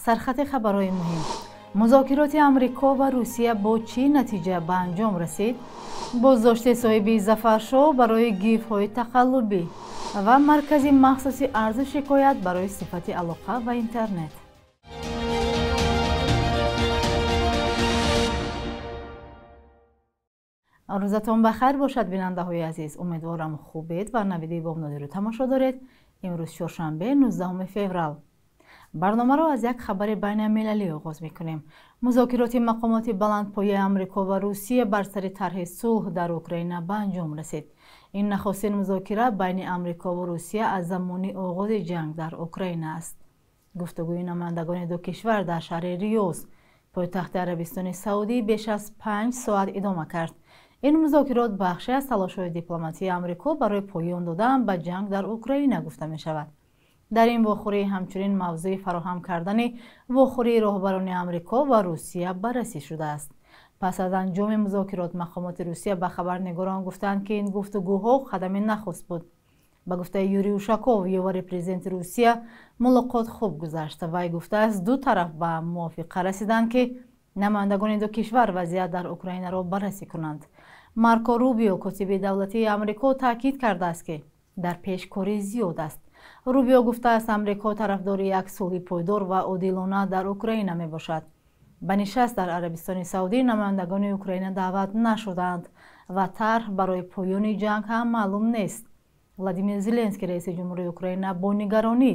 Сархати хабарҳои муҳим. Музокироти Амрико ва Русия бо чӣ натиҷа ба анҷом расид? Боздошти соҳиби Зафаршоҳ барои гифҳои тақаллубӣ ва маркази махсуси арзу шикоят барои сифати алоқа ва интернет. Рӯзатон ба хайр бошад, бинандаҳои азиз. Умедворам хубед ва навиди бомнодиро тамошо доред. Имрӯз чоршанбе, 19 феврал. Барномаро аз як хабари байналмилалӣ оғоз мекунем. Музокироти мақомоти баландпояи Амрико ва Русия бар сари тарҳи сулҳ дар Украина ба анҷом расид. Ин нахустин музокира байни Амрико ва Русия аз замони оғози ҷанг дар Украина аст. Гуфтугӯи намояндагони ду кишвар дар шаҳри Риёз, пойтахти Арабистони Саудӣ, беш аз 5 соат идома кард. Ин музокирот бахше аз талошҳои дипломатии Амрико барои поён додан ба ҷанг дар Украина гуфта мешавад. Дар ин вохӯрӣ ҳамчунин мавзӯи фароҳам кардани вохӯрии роҳбарони Амрико ва Русия баррасӣ шудааст. Пас аз анҷоми музокирот мақомоти Русия ба хабарнигорон гуфтанд, ки ин гуфтугӯҳо қадами нахуст буд. Ба гуфтаи Юрий Ушаков, ёвари президенти Русия, мулоқот хуб гузашт. Вай гуфтааст, ду тараф ба мувофиқа расиданд, ки намояндагони ду кишвар вазъият дар Украинаро баррасӣ кунанд. Марко Рубио, котиби давлатии Амрико, таъкид кардааст, ки дар пеш кори зиёд аст. Рубио гуфтааст, Амрико тарафдори як сулҳи пойдор ва одилона дар Украина мебошад. Ба нишаст дар Арабистони Саудӣ намояндагони Украина даъват нашуданд ва тарҳ барои поёни ҷанг ҳам маълум нест. Владимир Зеленский, раиси ҷумҳурии Украина, бо нигаронӣ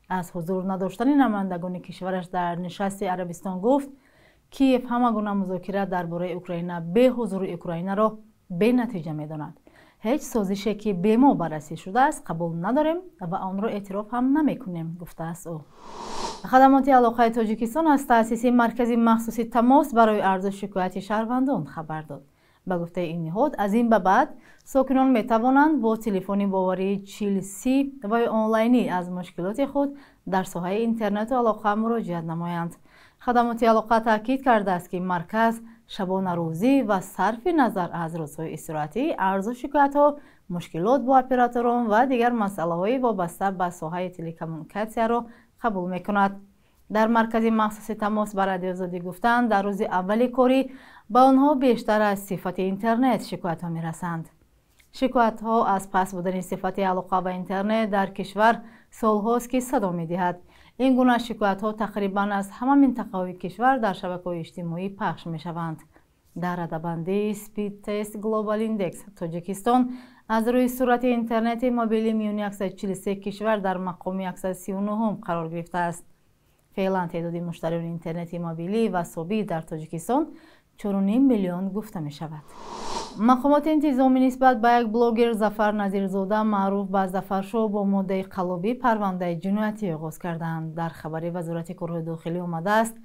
аз ҳузур надоштани намояндагони кишвараш дар нишасти Арабистон гуфт, Киев ҳама гуна музокира дар бораи Украина бе ҳузури Украинаро бенатиҷа медонад. Ҳеҷ созише, ки бе мо баррасӣ шудааст, қабул надорем ва онро эътироф ҳам намекунем, гуфтааст ӯ. Хадамоти алоқаи Тоҷикистон аз таъсиси маркази махсуси тамос барои арзу шикояти шаҳрвандон хабар дод. Ба гуфтаи ин ниҳод, аз ин ба баъд сокинон метавонанд бо телефони боварии 40 ва ё онлайнӣ аз мушкилоти худ дар соҳаи интернету алоқа муроҷиат намоянд. Хадамоти алоқа таъкид кардааст, ки марказ шабонарӯзӣ ва сарфи назар аз рӯзҳои истироҳатӣ арзу шикоятҳо, мушкилот бо операторон ва дигар масъалаҳои вобаста ба соҳаи телекоммуникатсияро қабул мекунад. Дар маркази махсуси тамос ба Радиоозодӣ гуфтанд, дар рӯзи аввали корӣ ба онҳо бештар аз сифати интернет шикоятҳо мерасанд. Шикоятҳо аз паст будани сифати алоқа ба интернет дар кишвар солҳост, ки садо медиҳад. Ин гуна шикоятҳо тақрибан аз ҳама минтақаҳои кишвар дар шабакаҳои иҷтимоӣ пахш мешаванд. Дар радабандии Speedtest Global Index Тоҷикистон аз рӯи суръати интернети мобилӣ миёни 143 кишвар дар мақоми 139 қарор гирифтааст. Феълан теъдоди муштариёни интернети мобилӣ ва собит дар Тоҷикистон 4,5 миллион гуфта мешавад. Мақомоти интизомӣ нисбат ба як блогер Зафар Назирзода, маъруф ба Зафаршоҳ, бо моддаи қаллобӣ парвандаи ҷиноятӣ оғоз карданд. Дар хабари Вазорати корҳои дохилӣ омадааст,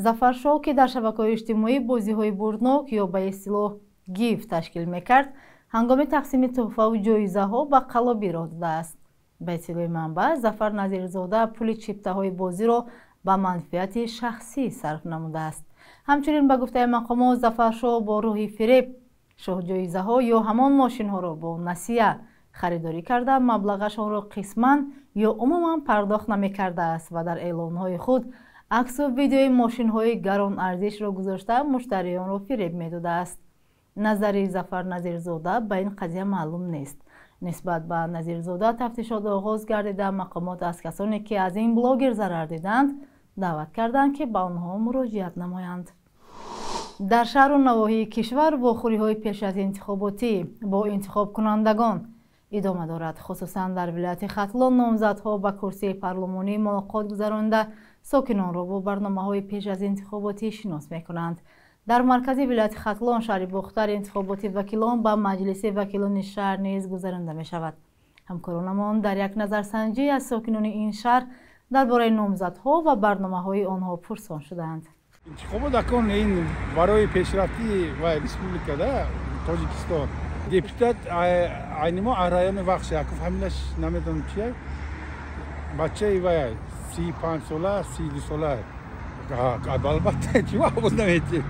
Зафаршоҳ, ки дар шабакаҳои иҷтимоӣ бозиҳои бурднок ё ба истилоҳ гиф ташкил мекард, ҳангоми тақсими тӯҳфаву ҷоизаҳо ба қаллобӣ роҳ додааст. Ба иттилои манбаъ, Зафар Назирзода пули чиптаҳои бозиро ба манфиати шахсӣ сарф намудааст. Ҳамчунин ба гуфтаи мақомот, Зафаршоҳ бо рӯҳи фиреб шоҳҷоизаҳо ё ҳамон мошинҳоро бо насия харидорӣ карда, маблағашонро қисман ё умуман пардохт намекардааст ва дар эълонҳои худ аксу видеои мошинҳои гаронарзишро гузошта муштариёнро фиреб медодааст. Назари Зафар Назирзода ба ин қазия маълум нест. Нисбат ба Назирзода тафтишот оғоз гардида, мақомот аз касоне, ки аз ин блогер зарар диданд, даъват карданд, ки ба онҳо муроҷиат намоянд. Дар шаҳру навоҳии кишвар вохӯриҳои пеш аз интихоботӣ бо интихобкунандагон идома дорад. Хусусан дар вилояти Хатлон номзадҳо ба курсии парлумонӣ мулоқот гузаронида, сокинонро бо барномаҳои пеш аз интихоботӣ шинос мекунанд. Дар маркази вилояти Хатлон, шаҳри Бохтар, интихоботи вакилон ба маҷлиси вакилони шаҳр низ гузаронида мешавад. Ҳамкоронамон дар як назарсанҷӣ аз сокинони ин шаҳр дар бораи номзадҳо ва барномаҳои онҳо пурсон шуданд. Интихобот акон ин барои пешрафти ва республика да Тоҷикистон. Депутат айнимо райони Вахш, Яков фамилияш намедонам чия. Бачаи вай 35 сола, 32 сола. Албатта чӣ овоз наметиҳем.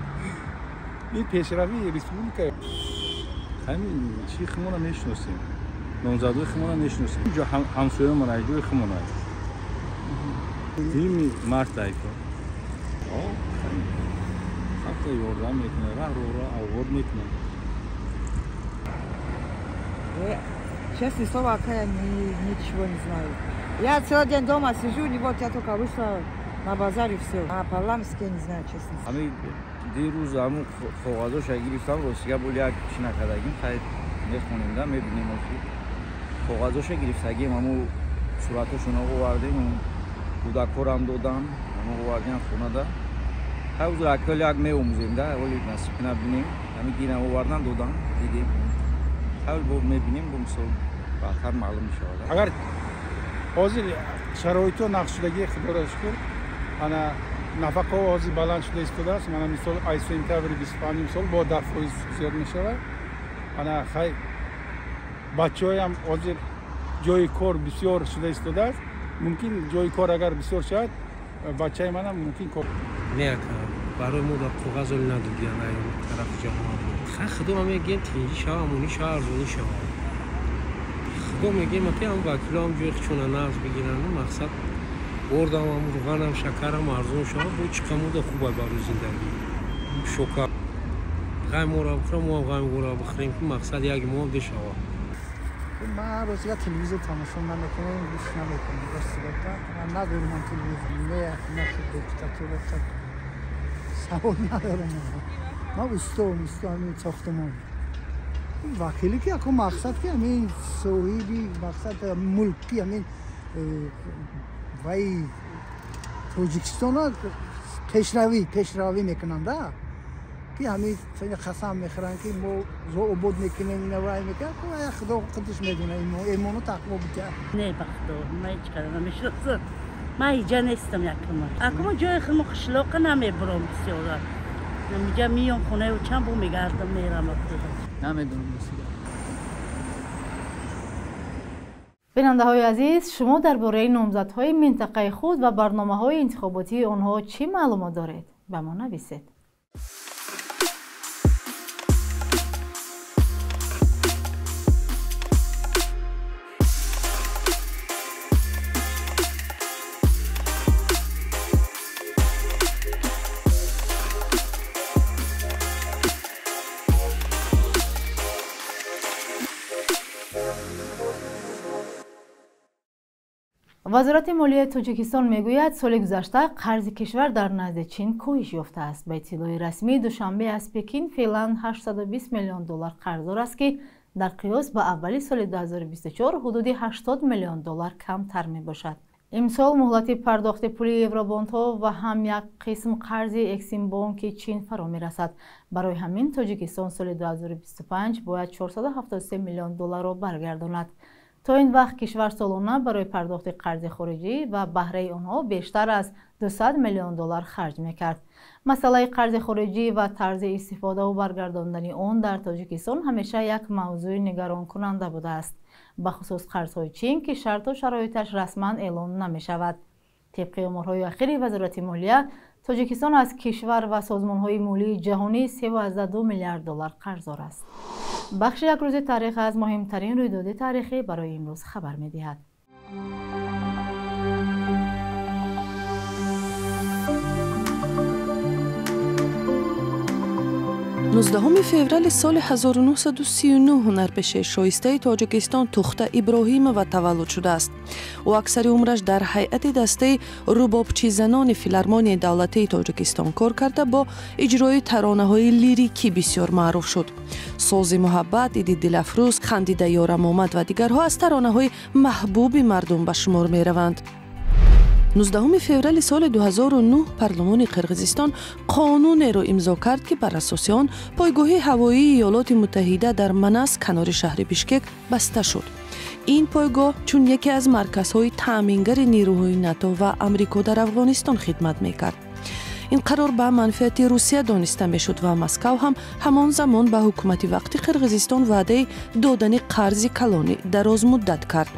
Ин пешравии республика. Ҳамин чӣ химона мешиносем. Номзадҳои химона мешиносем. Инҷо ҳамсоямон, ҷои химона. Дими март айко. Халқ ёрдам мекунад, роҳро обод мекунад. Честное слово, ака, я ничего не знаю. Я целый день дома сижу, вот я только вышла на базар и все. А парламентский я не знаю, честно. Ами дирӯз ҳамун коғазоша гирифтам, ростига бо як чӣ накардагим, хай мехонем да, мебинем охи. Коғазоша гирифтагим, ҳамун суратошона овардем, кӯдакҳорам додам, ҳамун овардем хонада. Хай узр акал як меомӯзем да, оли насиб набинем. Ҳамин динам овардан додам, дидем. Хай бо мебинем, бо мисол баъдтар маълум мешавад. Агар ҳозир шароитҳо нақш шудагӣ, худоро шукр, ана нафақаҳо ҳозир баланд шуда истодааст. Мана мисол ай сентябри 25 сол бо 10% зиёд мешавад. Ана хай бачаҳоям ҳозир ҷои кор бисёр шуда истодааст. Мумкин ҷои кор агар бисёр шавад, бачаи манам мумкин кор. Не, ака, барои мо дар коғаз оли надодиян ай тарафи ҷаҳон. Хай худо мегӯем тинҷӣ шава, амонӣ шава, арзонӣ шава. Худо мегӯем ки ҳам вакилоам ҷои хичона нағз бигиранд, мақсад ордам, ҳам руғанам, шакарам арзон шава, бо чӣ қамуда хуб ай барои зиндагӣ. Шока ғайм ора бихӯрам, мо ҳам ғайм ора бихӯрем, ки мақсад як моҳ бешава. Ман ростига телевизор тамошо намекунам, гӯш намекунам. Ростига ман надорам телевизор. Не, нахи депутатура савол надорам. Ман устом, ҳамин сохтмон. Вакиле ки ако мақсад ки ҳамин соҳиби мақсад мулки ҳамин вай Тоҷикистона пешравӣ мекунанд, ки ҳамин қасам мехӯранд ки мо обод мекунем, ина вай мекунем, худо худаш медонад, имону тақво битиҳад. Не, ба худо, ман ҳеҷ кара намешиносам. Ман иҷа нестам якума. Акума ҷои хумо қишлоқа намебурам бисёра. Иҷа миём хонаю чанд бор мегардам, мерам. Намедонам. Бинандаҳои азиз, шумо дар бораи номзадҳои минтақаи худ ва барномаҳои интихоботии онҳо чӣ маълумот доред? Ба мо нависед. Вазорати молияи Тоҷикистон мегӯяд, соли гузашта қарзи кишвар дар назди Чин коҳиш ёфтааст. Ба иттилои расмии Душанбе аз Пекин феълан 820 миллион доллар қарздор аст, ки дар қиёс ба аввали соли 2024 ҳудуди 80 миллион доллар камтар мебошад. Имсол муҳлати пардохти пули евробондҳо ва ҳам як қисм қарзи Эксимбонки Чин фаро мерасад. Барои ҳамин Тоҷикистон соли 2025 бояд 473 миллион долларро баргардонад. То ин вақт кишвар солона барои пардохти қарзи хориҷӣ ва баҳраи онҳо бештар аз 200 миллион доллар харҷ мекард. Масъалаи қарзи хориҷӣ ва тарзи истифодаву баргардондани он дар Тоҷикистон ҳамеша як мавзӯи нигаронкунанда будааст. Бахусус қарзҳои Чин, ки шарту шароиташ расман эълон намешавад. Тибқи оморҳои ахири Вазорати молия, Тоҷикистон аз кишвар ва созмонҳои молии ҷаҳонӣ 3,2 миллиард доллар қарздор аст. Бахши як рӯзи таърих аз муҳимтарин рӯйдоди таърихӣ барои имрӯз хабар медиҳад. 19 феврали соли 1939 ҳунарпешаи шоистаи Тоҷикистон Тухта Иброҳимова таваллуд шудааст. Ӯ аксари умраш дар ҳайати дастаи рубобчизанони филармонияи давлатии Тоҷикистон кор карда, бо иҷрои таронаҳои лирикӣ бисёр маъруф шуд. Сози муҳаббат, Иди дилафрӯз, Хандида ёрам омад ва дигарҳо аз таронаҳои маҳбуби мардум ба шумор мераванд. 19 феврали соли 2009 парлумони Қирғизистон қонунеро имзо кард, ки бар асоси он пойгоҳи ҳавоии Иёлоти Муттаҳида дар Манас канори шаҳри Бишкек баста шуд. Ин пойгоҳ чун яке аз марказҳои таъмингари нерӯҳои НАТО ва Амрико дар Афғонистон хидмат мекард. Ин қарор ба манфиати Русия дониста мешуд ва Москав ҳам ҳамон замон ба ҳукумати вақти Қирғизистон ваъдаи додани қарзи калони дарозмуддат кард.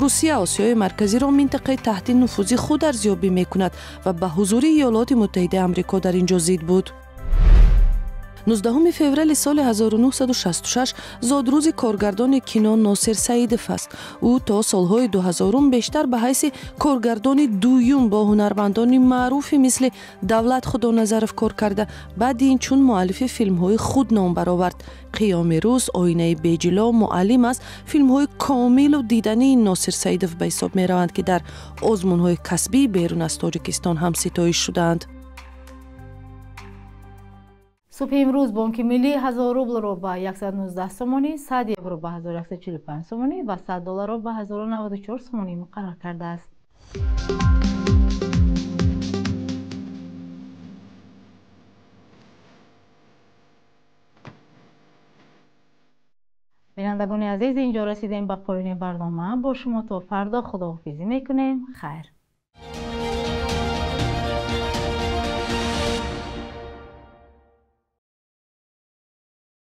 Русия Осиёи Марказиро минтақаи таҳти нуфузи худ арзёбӣ мекунад ва ба ҳузури Иёлоти Муттаҳидаи Амрико дар ин ҷо зид буд. 19 феврали соли 1966 зодрӯзи коргардони кино Носир Саидов аст. Ӯ то солҳои 2000 бештар ба ҳайси коргардони дуюм бо ҳунармандони маъруфи мисли Давлат Худоназаров кор карда, баъди ин чун муаллифи филмҳои худ ном баровард. Қиёми рӯз, Оинаи беҷило, Муаллим аз филмҳои комилу дидании Носир Саидов ба ҳисоб мераванд, ки дар озмунҳои касбии берун аз Тоҷикистон ҳам ситоиш шудаанд. Субҳи имрӯз Бонки Миллӣ 1000 рублро ба 119 сомонӣ, 100 евро ба 1145 сомонӣ ва 100 долларро ба 1094 сомонӣ муқаррар кардааст. Бинандагони азиз, инҷо расидем ба поёни барнома. Бо шумо то фардо худоҳофизӣ мекунем. Хайр.